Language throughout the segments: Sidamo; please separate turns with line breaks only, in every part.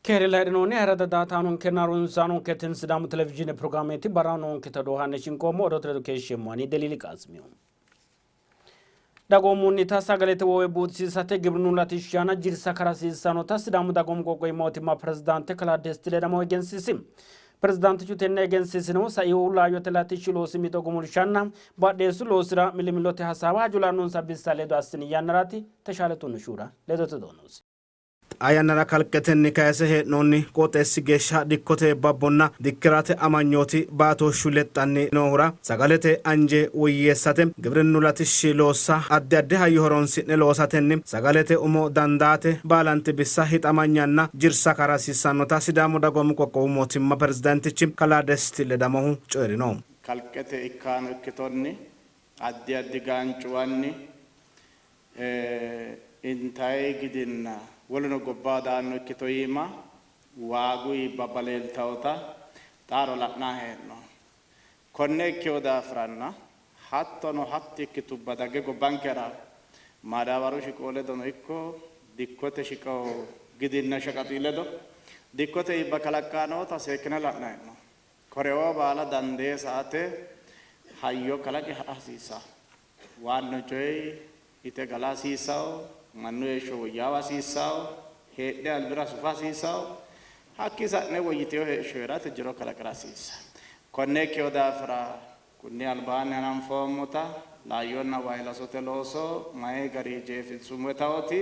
Keere layi'rinoonni ayirradda daaataanonkenna harunsaanonke tini Sidaamu televizhiine pirogiraameeti barra noonketa odoo haa'ne shinqoommo odoote ledo keeshsheemmo ani Deliili Qaasimiyo. Dagoomunnita sagalete wowe buuxisiisate gibrinnu latishshi aana jirsa karasiissannota Sidaamu dagoomu qoqqowi mootimma pirezidaante kalaa Desti Ledamo egensiisi. Pirezidaantichu tenne egensiisinohu saihu laayyote latishshi loosi mixo gumulshanna badheessu loosira millimillote hasaawa hajo la'annonsa bissa ledo assini yannaraati. Teshaale Tunnushuura ledote doonosi.
Xaa yannara kalqetenni kayse hee'noonni qooxeessi geeshsha dikkote babbonna dikki'rate amanyooti baatooshshu lexxanni noohura sagalete anje woyyeessate gibrinnu latishshi loossa addi addi hayyo horoonsi'ne loosatenni sagalete umo dandaate baalanti bissa hixamanyanna jirsa kara hasiissannota Sidaamu Dagoomu Qoqqowu Mootimma Pirezidaantichi Kalaa Desti Ledamohu coyi'rino.
Kalqete ikkaano ikkitonni addi addi gaancuwanni Intayi gidinna woluno gobba daanno ikkito iima waagu iibbabba leeltawota xaano la'nanni hee'noommo. Konne ikkino daafiranna hattono hatti ikkitubba dagge gobbankera maadaabaru shiqo ledono ikko dikkote shiqo gidinna shaqaxi ledo dikkote iibba kalaqqanni noota seekkine la'nanni hee'noommo. Koreoo baala dandee sa''ate hayyo kalaqe ha'ra hasiissanno. Waanno coyi ite gala hasiissawo, mannu heeshsho woyyaawa hasiissawo, heedhe albira sufa hasiissawo, hakkii sa'ne woyyitino heeshsho hee'rate jiro kalaqira hasiissanno. Konne ikkino daafira kunni albaanni hananfoommota laayyonna wayilasote looso mayi garinni jeefinsummo yitawoti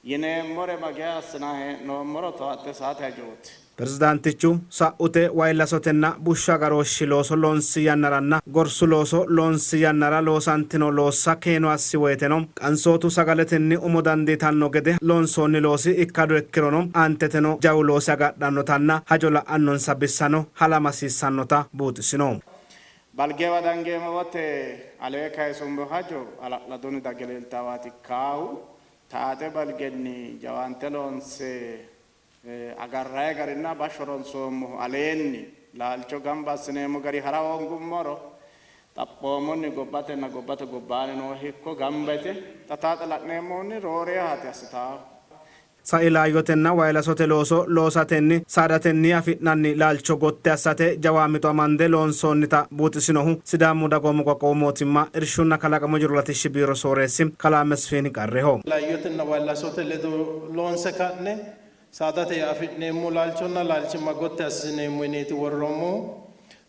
yineemmore mageya assinanni hee'noommoro towaxxe saate hajooti.
Pirezidaantichu, sa'ute wayillasotenna bushshu agarooshshi looso loonsi yannaranna gorsu looso loonsi yannara loosantino loossa keeno assi woyteno qansootu sagaletenni umo dandiitanno gede loonsoonni loosi ikkado ikkirono aanteteno jawu loosi agadhannotanna hajo la'annonsa bissano halama hasiissannota buuxisino.
Balgewa dangeemmo wote alee kayisummo hajo hala'ladunni dagge leeltaawaati ikkaahu. Taate balgenni jawaante loonse agarranni garinna bashsho ronsoommohu aleenni laalcho gamba assineemmo gari hara hoongummoro xaphoomunni gobbatenna gobbate gobbaanni noo hekko gamba yite xa taaxe la'neemmohunni roore yaate assitawo.
Sai laayyotenna wayilasote looso loosatenni saadatenni afi'nanni laalcho gotti assate jawa mixo amande loonsoonnita buuxisinohu Sidaamu Dagoomu Qoqqowu Mootimma Irshunna Kalaqamu Jiro Latishshi Biiro Sooreessi Kalaa Mesfin Qarreho.
Laayyotenna wayilasote ledo loonse ka'ne saadate afi'neemmo laalchonna laalchimma gotti assineemmo yineeti worroommohu.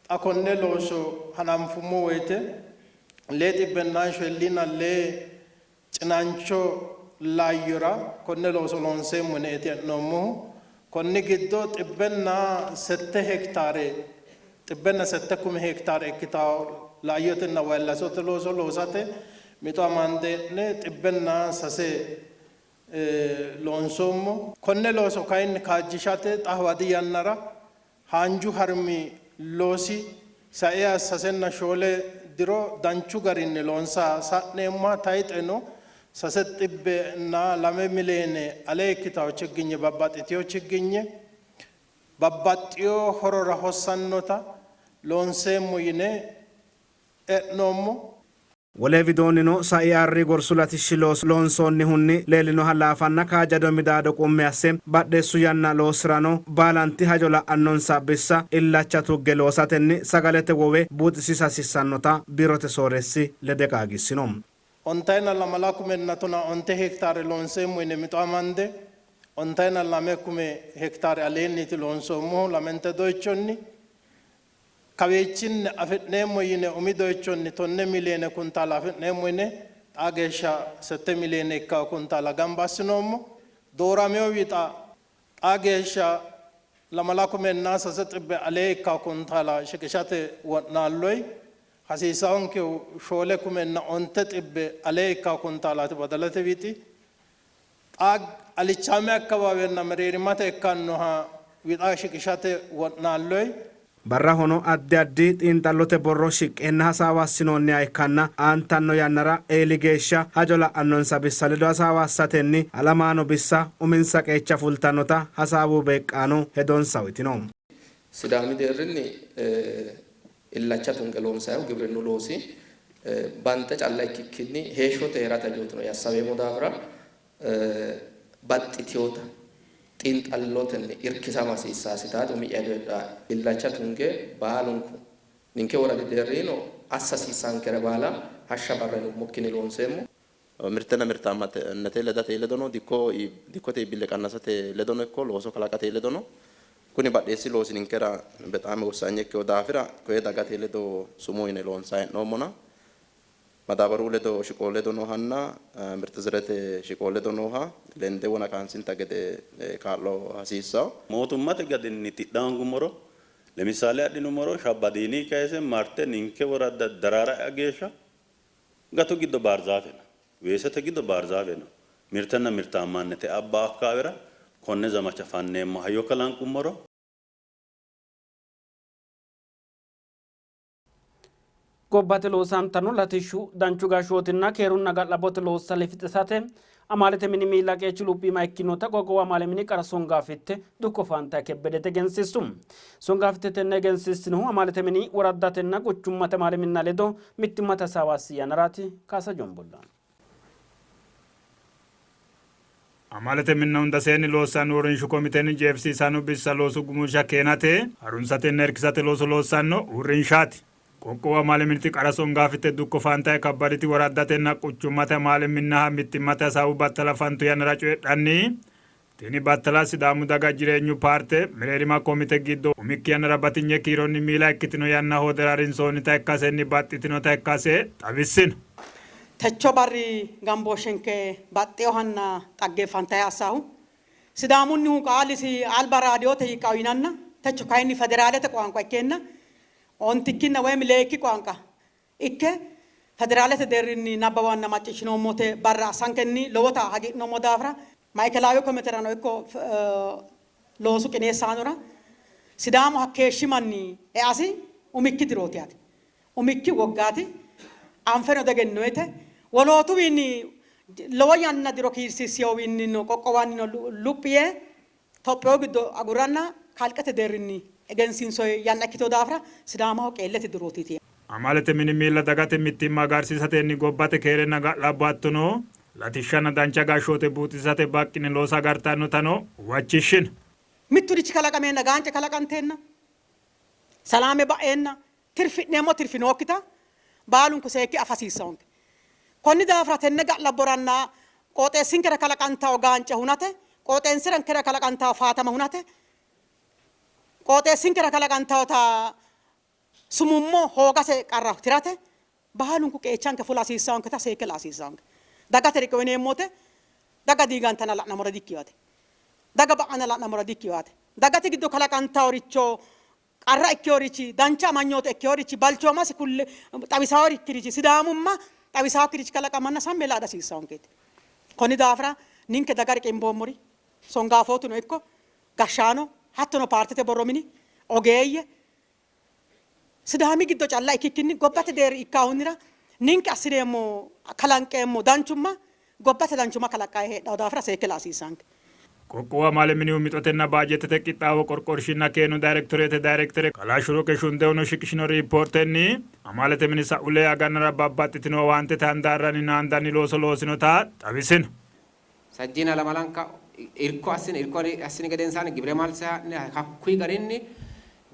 Xa konne looso hananfummo woyte lee xibbenna shoolliina lee cinaancho laayyora konne looso loonseemmo yineeti e'noommohu. Konni giddo xibbenna sette hektaare xibbenna sette kume hektaare ikkitanno laayyotenna wayillasote looso loosate mixo amande e'ne xibbenna sase loonsoommo. Konne looso kayinni kaajjishate xa hawadi yannara haanju harumi loosi saiha sasenna shoole diro danchu garinni loonsa sa'neemmoha tayxeno 302 miliyoone ale ikkitanno chigginye babbaxxitino chigginye babbaxxino horora hossannota loonseemmo yine e'noommo.
Wole widoonnino sai arri gorsu latishshi looso loonsoonnihunni leellinoha laafanna kaajjado midaado qummi asse, badheessu yanna loosirano baalanti hajo la'annonsa bissa illacha tugge loosatenni sagalete wowe buuxisiisa hasiissannota biirote sooreessi lede qaagiissino.
Ontayina lamala kumenna tonaa onte hektaare loonseemmo yine mixo amande ontayina lame kume hektaare aleenniiti loonsoommohu lamente doyichonni. Kawiichinni afi'neemmo yine umi doyichonni tonne miliyoone kuntaala afi'neemmo yine xaa geeshsha sette miliyoone ikkanno kuntaala gamba assinoommo. Dooramino wixa xaa geeshsha lamala kumenna sase xibbe alee ikkanno kuntaala shiqishate wo'naalloyi. Hasiisaonkehu shoole kumenna onte xibbe alee ikkanno kuntaalaati badalate wixi. Xaa alichaame akkawaawenna mereerimate ikkannoha wixa shiqishate wo'naalloyi.
Barrahono addi addi xiinxallote borro shiqqeenna hasaawa assinoonniha ikkanna aantanno yannara eeli geeshsha hajo la'annonsa bissa ledo hasaawa assatenni halamaano bissa uminsa qeecha fultannota hasaawu beeqqaano hedonsa uytino.
Sidaami deerrinni illacha tunge loonsannihu gibrinnu loosi banxe calla ikkikkinni heeshshote hee'rate hajootino yee assaweemmo daafira baxxitinota. xiinxallotenni irkisama hasiissaasitaati umi'ya hedo heedhaae. Illacha tunge baalunku ninke woradi deerriino assa hasiissaankere baala hashsha barra yinummokkinni loonseemmo.
Mirtenna mirtaammannete ledate ledono dikko dikkote iibbille qannasate ledono ikko looso kalaqate ledono kuni badheessi loosi ninkera bexaami wossanye ikkino daafira koye dagate ledo sumuu yine loonsanni hee'noommona madaabaru ledo shiqo ledo noohanna mirte zirete shiqo ledo nooha lende wona kaansinta gede kaa'lo hasiissanno.
Mootummate gadinni tidha hoongummoro, lemissaale adhinummoro Shabbadiini kayise marte ninke woradda Daraara e'a geeshsha Gatu giddo baarzaafe no. Weesete giddo baarzaafe no. Mirtenna mirtaammannete abba akkaawera konne zamacha fanneemmo hayyo kalanqummoro,
Gobbate loosantanno latishshu, danchu gashshootinna keerunna ga'labbote loossa lifixisate amaalete mini miilla qeechi luphiima ikkinota qoqqowu amaale mini qara songaafitte dukko Faantaye Kebbedete egensiissu. Songaafitte tenne egensiissinohu amaalete mini woraddatenna quchummate amaale minna ledo mittimmate hasaawa assi yannaraati. Kaasa Jombolla.
Amaalete minna hundaseenni loossanno uurrinshu komitenni jeefisiisanno bissa loosu gumulsha keenate, harunsatenna irkisate looso loossanno uurrinshaati. Qoqqowu amaale miniti qara songaafitte dukko Faantaye Kabbaditi woraddatenna quchummate amaale minnaha mittimmate hasaawu battala fantu yannara coyidhanni, tini battala Sidaamu daga jireenyu paarte mereerima komite giddo umikki yannara batinye kiironni miila ikkitino yanna hoodera harinsoonnita ikkasenni baxxitinota ikkase xawissino.
Techo barri gambooshshenke baxxinohanna xaggeeffantanniha assannohu Sidaamunnihu qaalisi alba raadiyoote hiiqqaho yinanna techo kayinni federaalete qoanqo ikkeenna ontikkinna woyim leekki qoanqa ikke federaalete deerrinni nabbawanna macciishshinoommote barra assankenni lowota hagiidhinoommo daafira Maikelaawi komiterano ikko loosu qineessaanora Sidaamu hakkeeshshi manni easi umikki dirooti yaate. Umikki woggaati. Anfeno diegenninoyite. Wolootuwiinni lowo yanna diro kiirsiissinowiinnino qoqqowannino luphi yee Tophiyu giddo agurranna kalqete deerrinni egensiinsoyi yanna ikkitino daafira Sidaamaho qeellete dirootiiti.
Amaalete mini miilla dagate mittimma agarsiisatenni gobbate keerenna ga'labbo hattono latishshanna dancha gashshoote buuxisiisate baqqine loosa agartannotano huwachishshino.
Mitturichi kalaqameenna gaance kalaqanteenna, salaame ba'eenna tirfi'neemmo tirfi nookkita baalunku seekke afa hasiissannonke. Konni daafira tenne ga'labboranna qooxeessinkera kalaqantanno gaance hunate, qooxeensirankera kalaqantanno faatama hunate, qooxeessinkera kalaqantannota sumummo hoogase qarra tirate baalunku qeechanke fula hasiissannonketa seekke la'a hasiissannonke. Dagate riqiwo yineemmo wote daga diigantanna la'nammora dikkino yaate. Daga ba'anna la'nammora dikkino yaate. Dagate giddo kalaqantannoricho Qarra ikkinorichi, dancha amanyoote ikkinorichi, balchoomasi kulle xawisaarikkirichi, Sidaamumma xawisaakkirichi kalaqamanna sammi yee la'a dihasiissaankeeti. Konni daafira ninke daga riqimboommori songaafootuno ikko gashshaano hattono paartete borro mini ogeeyye Sidaami giddo calla ikkikkinni gobbate deerri ikkahunnira ninke assineemmo kalanqeemmo danchumma gobbate danchumma kalaqqanni heedhanno daafira seekke la'a hasiissanke.
Qoqqowu Amaale Minihu Mixotenna Baajeettete Qixxaawo Qorqorshinna Keenu Dayrektoreete Dayrektere Kalaa Shuruqe Shundehuno shiqishino riippoortenni, Amaalete Mini sa'u lee agannara babbaxxitino owaantete handaarranni naandanni looso loosinota xawisino.
Sajjiina lamalanka irko assine irko assini gedensaanni gibire malse haa'ne hakkuyi garinni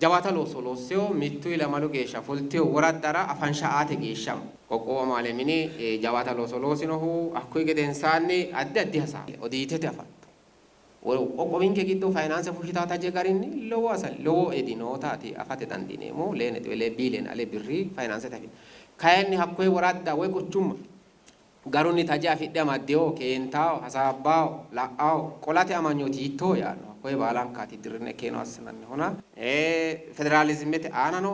jawaata looso loossino. Mittuyi lamalu geeshsha fultino woraddara afansha aate geeshsha qoqqowu amaale mini jawaata looso loosinohu hakkuyi gedensaanni addi addi hasaawa odiitete afanto qoqqowinke giddo fayinaanse fushshitawo taje garinni lowo asali lowo edi nootaati afate dandiineemmohu lee nexxibe lee biiliyoone ale birri fayinaansete afidhino. Kayinni hakkoye woradda woy quchumma garunni taje afidhe amaddino, keentawo, hasaabbawo, la'awo, qolate amanyooti hiittooho yaanno hakkoye baalankaati dirrine keeno assinannihona. Federaalizimete aanano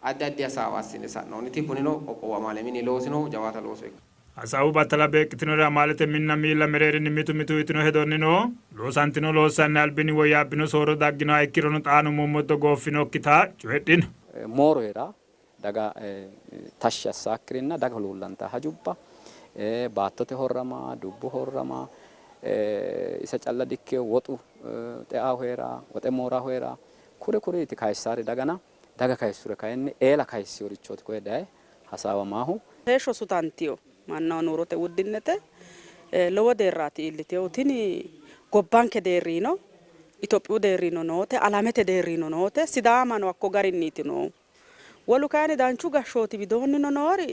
addi addi hasaawa assine sa'noonniti kunino qoqqowu amaale mini loosinohu jawaata looso ikkanno.
Hasaawu battala beeqqitinori amaalete minna miilla mereerinni mitu mitu uyitino hedonnino, loosantino loossanni albinni woyyaabbino soorro dagginoha ikkirono xaano mommoddo gooffinokkita coyidhino.
Mooru hee'ra Daga tashshi assaakkirinna daga huluullantanno hajubba baattote horrama, dubbu horrama, ise calla dikkino woxu xeahu hee'ra, woxe moorahu hee'ra, kuri kuriiti kayissaari dagana, daga kayissure kayinni eela kayissinorichooti koye daye hasaawamaahu.
Heeshsho sutantino, mannaho nurote wuddinnete lowo deerraati iillitinohu. Tini gobbanke deerriino. Itophiyu deerrino noote, alamete deerrino noote, Sidaamano hakko garinniiti noohu. Wolu kayinni danchu gashshooti widoonnino noori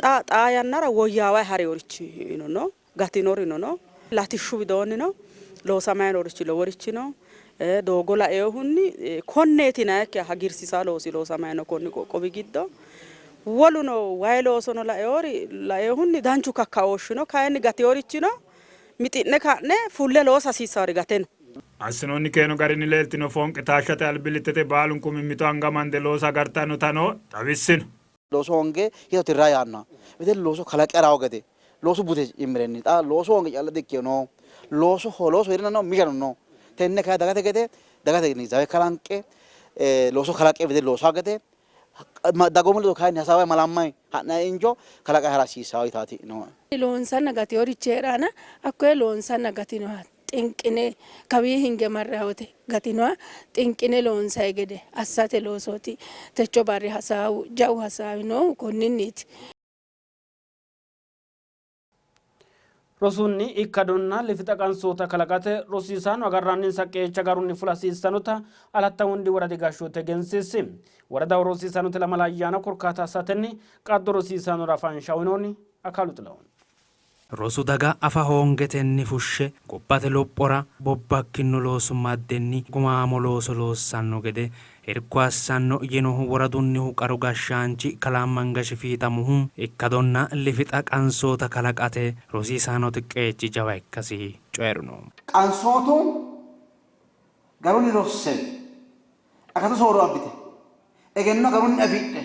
xa xaa yannara woyyaawayi harinorichino no, gatinorino no. Latishshu widoonnino loosamay noorichi loworichi no. Doogo lainohunni konneeti yinannikkiha hagiirsiisanno loosi loosamay no konni qoqqowi giddo. Woluno wayi loosono lainohunni danchu kakkaooshshi no, kayinni gatinorichi no. Mixi'ne ka'ne fulle loosa hasiissannori gate no.
Assinoonni keeno garinni leeltino foonqe taashshate albillittete baalunku mimmito anga amande loosa agartannotano xawissino.
Loosu hoonge hiitto tirra yaannoha wedellu looso kalaqe harawo gede loosu bude cimmirenni xa loosu hoonge calla dikkino no loosu loosu hee'rino mishano no tenne kay dagate gede dagate ginizawe kalanqe looso kalaqe wedellu loosawo gede dagoomu ledo kayinni hasaaway malammay ha'nanni injo kalaqa hara hasiissawo yitaati nooe.
Loonsanna gatinorichi hee'rana hakkoye loonsanna gatinoha xinqine kawii hinge marrayi wote gatinoha xinqine loonsayi gede assate loosooti. Techo barri hasaawu jawu hasaawi noohu konninniiti.
Rosunni ikkadonna lifixa qansoota kalaqate rosiisaano agarranninsa qeecha garunni fula hasiissannota Alatta Wondi Woradi gashshooti egensiisi. Woradaho rosiisaanote lamala ayyaana korkaata assatenni qaddo rosiisaanora afansha uyinoonni. Akaalu Xilahun.
Rosu daga afa hoongetenni fushshe gobbate lophora bobbakkinno loosu maddenni gumaamo looso loossanno gede irko assanno yinohu woradunnihu qaru gashshaanchi kalaa Mangashi Fiixamohu, ikkadonna lifixa qansoota kalaqate rosiisaanote qeechi jawa ikkasi coyi'rino.
Qansootu garunni rosse, akatu soorro abbite, egenno garunni afidhe,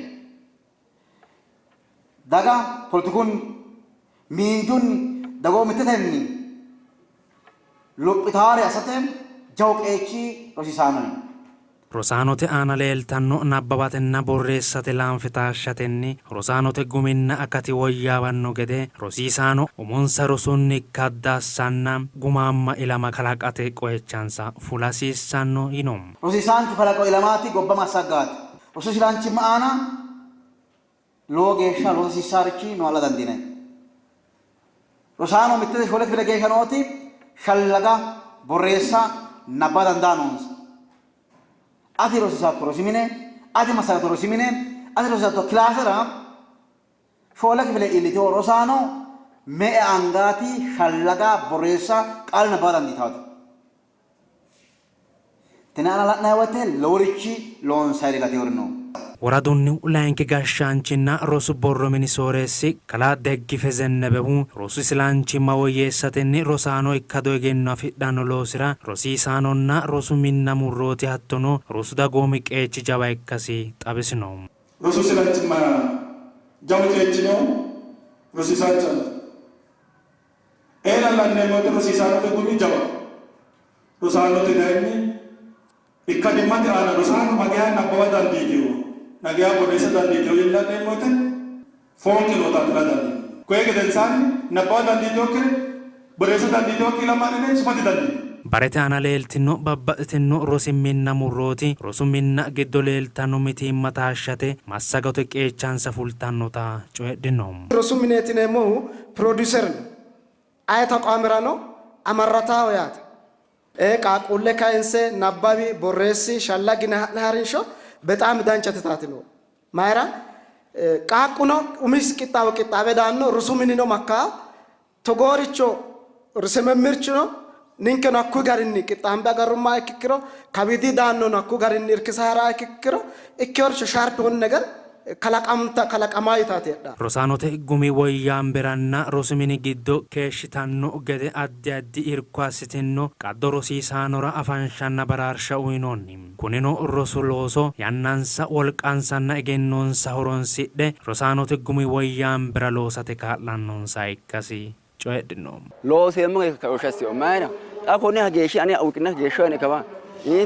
daga polotikunni, miinjunni, dagoomittetenni lophitaare assate jawu qeechi rosiisaanoho.
Rosaanote aana leeltanno nabbawatenna borreessate laanfe taashshatenni rosaanote guminna akati woyyaawanno gede rosiisaano umonsa rosunni ikkadda assanna gumaamma ilama kalaqate qoechansa fula hasiissanno yino.
Rosiisaanchu kalaqo ilamaati, gobba massagaati. Rosu isilanchimma aana lowo geeshsha loosa hasiissaarichi no alla dandiinanni. Rosaano mittete shoole kifile geeshsha nooti shallaga, borreessa, nabbawa dandaa noonsa. Ati rosiisatto rosi mine, ati massagatto rosi mine, ati rosiisatto kilaasera shoole kifile iillitino rosaano me''e angaati shallaga, borreessa, qaale nabbawa dandiitawoti? Tenne aana la'nanni woyte loworichi loonsayiri gatinori no.
Woradunnihu layinki gashshaanchinna rosu borro mini sooreessi kalaa Deggife Zennebehu, rosu isilanchimma woyyeessatenni rosaano ikkado egenno afidhanno loosira rosiisaanonna rosu minna murrooti hattono rosu dagoomi qeechi jawa ikkasi xawisino.
Rosu isilanchimma jawu qeechi noohu rosiisaanchoho. Eela la'neemmo woyte rosiisaanote gumi jawaho. Rosaanote kayinni ikkadimmate aana rosaano mageeya nabbawa dandiitino, mageeya borreessa dandiitino yine la'neemmo woyte foonqe nootaati la dandiineemmohu. Koye gedensaanni nabbawa dandiitinokkire, borreessa dandiitinokki ilama adhine sufa didandiineemmo.
Barete aana leeltino babbaxxitino rosi minna murrooti rosu minna giddo leeltanno mitiimma taashshate massagote qeechansa fultannota coyidhino.
Rosu mineeti yineemmohu piroodiiser no. Aye taqaamirano amarrataaho yaate. Qaaqquulle kayinse nabbawi, borreessi, shallagi yine ha'nanni harinsho bexaami danchate taati noohu. Mayira? Qaaqquno umisi qixxaawo qixxaawe daanno, rosu minino makkaa togooricho risememmirchino ninkeno hakkuyi garinni qixxaambe agarrummoha ikkiro kawiidi daannono hakkuyi garinni irkisa ha'ra ikkiro ikkeyoricho sharp yehone ነገር kalaqamta kalaqamaa yitaati heedhanno.
Rosaanote gumi woyyaamberanna rosu mini giddo keeshshitanno gede addi addi irko assitinno qaddo rosiisaanora afanshanna baraarsha uynoonni. Kunino rosu looso yannansa, wolqansanna egennonsa horonsidhe rosaanote gumi woyyaambera loosate kaa'lannonsaha ikkasi coyidhino.
Looseemmo gede kakkaooshshe assino. Mayira? Xa konni hageeshshi ane awuqinna geeshsho ane kawa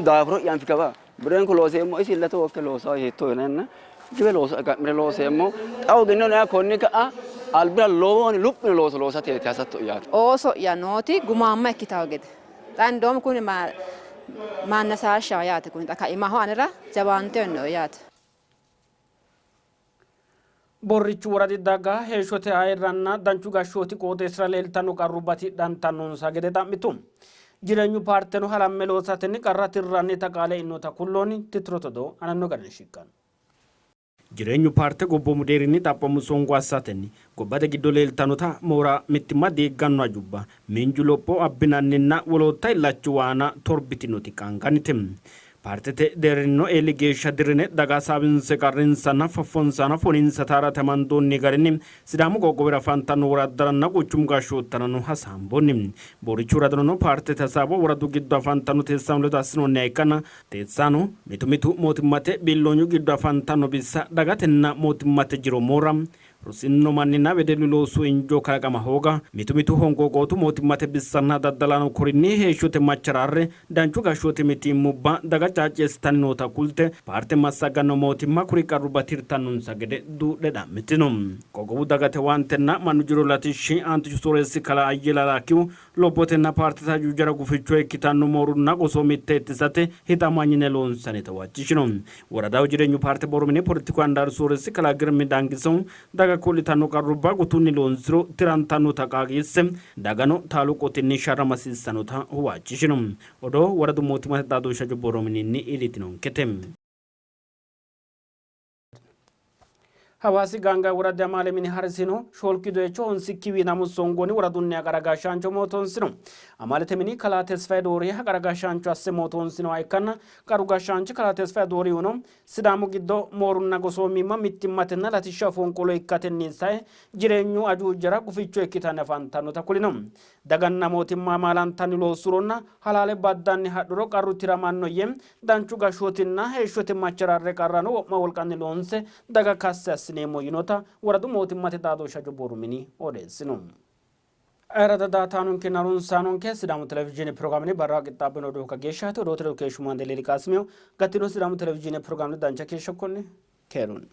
daafuro'ya anfi kawa birenko looseemmo isi lato wokke loosa hiitto yinanna giwe looso aga'mire looseemmo. Xa oginno konni ka'a albira lowo luphino looso loosateeti hasatto'yaati.
Ooso'ya nooti gumaamma ikkitawo gede xa indoom kuni maannasaashshaho yaate kuni xa kaimaho anera jawaante uyinoe yaate.
Borrichu woradi daga heeshshote ayirranna danchu gashshooti qooxeessira leeltanno qarrubba tidhantannonsa gede xa'mitu. Jireenyu paarteno halamme loosatenni qarra tirrannita qaale e'inota kulloonni. Tittirote odoo aananno garinni shiqqanno. Jireenyu paarte gobboomu deerrinni xaphoomu songo assatenni gobbate giddo leeltannota moora mittimma diigganno hajubba, miinju lopho abbinanninna wolootta illachuwa aana torbitinoti qaangannite. Paartete deerrinnino eeli geeshsha dirrine daga hasaawinse qarrinsanna faffonsa aana foniinsa taarate amandoonni garinni Sidaamu qoqqowira afantanno woraddaranna quchumu gashshoottarano hasaamboonni. Boorichu woradirano paartete hasaawa woradu giddo afantanno teessaano ledo assinoonniha ikkanna teessaano mitu mitu mootimmate biilloonyu giddo afantanno bissa dagatenna mootimmate jiro moora, Rosinno manninna wedellu loosu injoo kalaqama hooga, mitu mitu honqooqootu mootimmate bissanna daddalaano korinni heeshshote macharaarre, danchu gashshooti mitiimmubba daga caacceessitanni noota kulte paarte massagganno mootimma kuri qarrubba tirtannonsa gede duudhe xa'mitino. Qoqqowu dagate owaantenna mannu jiro latishshi aantichu sooreessi kalaa Ayyele Alaakihu lophotenna paartete ajuujara guficho ikkitanno moorunna gosoomitte ittisate hixamanyine loonsannita huwachishino. Woradaho Jireenyu paarte borro mini poletiku handaaru sooreessi kalaa Girmi Daangisohu daga ku'litanno qarrubba gutunni loonsiro tirantannota qaagiisse, dagano taalu qotinni sharrama hasiissannota huwachishino. Odoo woradu mootimmate xaadooshshu hajo borro mininni iillitinonkete. Hawaasi Gaangawi woradi amaale mini harisino shoolki doyicho honsikki wiinamu songoni woradunniha qara gashshaancho mootoonsino. Amaalete mini kalaa Tesfaye Dooriha qara gashshaancho asse mootoonsinoha ikkanna qaru gashshaanchi kalaa Tesfaye Doorihuno Sidaamu giddo moorunna gosoomimma mittimmatenna latishshaho fonqolo ikkatenni sae jireenyu ajuujara guficho ikkitanni afantannota kulino. Daganna mootimma amaalantanni loossuronna halaale baddanni hadhuro qarru tiramanno yee, danchu gashshootinna heeshshote macharaarre qarrano wo'ma wolqanni loonse daga kassi assineemmo yinota woradu mootimmate xaadooshshi hajo borro mini odeessino. Ayirrado daaataanonkenna harunsaanonke Sidaamu Televizhiine pirogiraamenni barraho qixxaabbino odoo kageeshshaati. Odoote ledo keeshshu Maandeeleeli Qaasimiho. Gattino Sidaamu Televizhiine pirogiraamenni dancha keeshsho konne keerunni.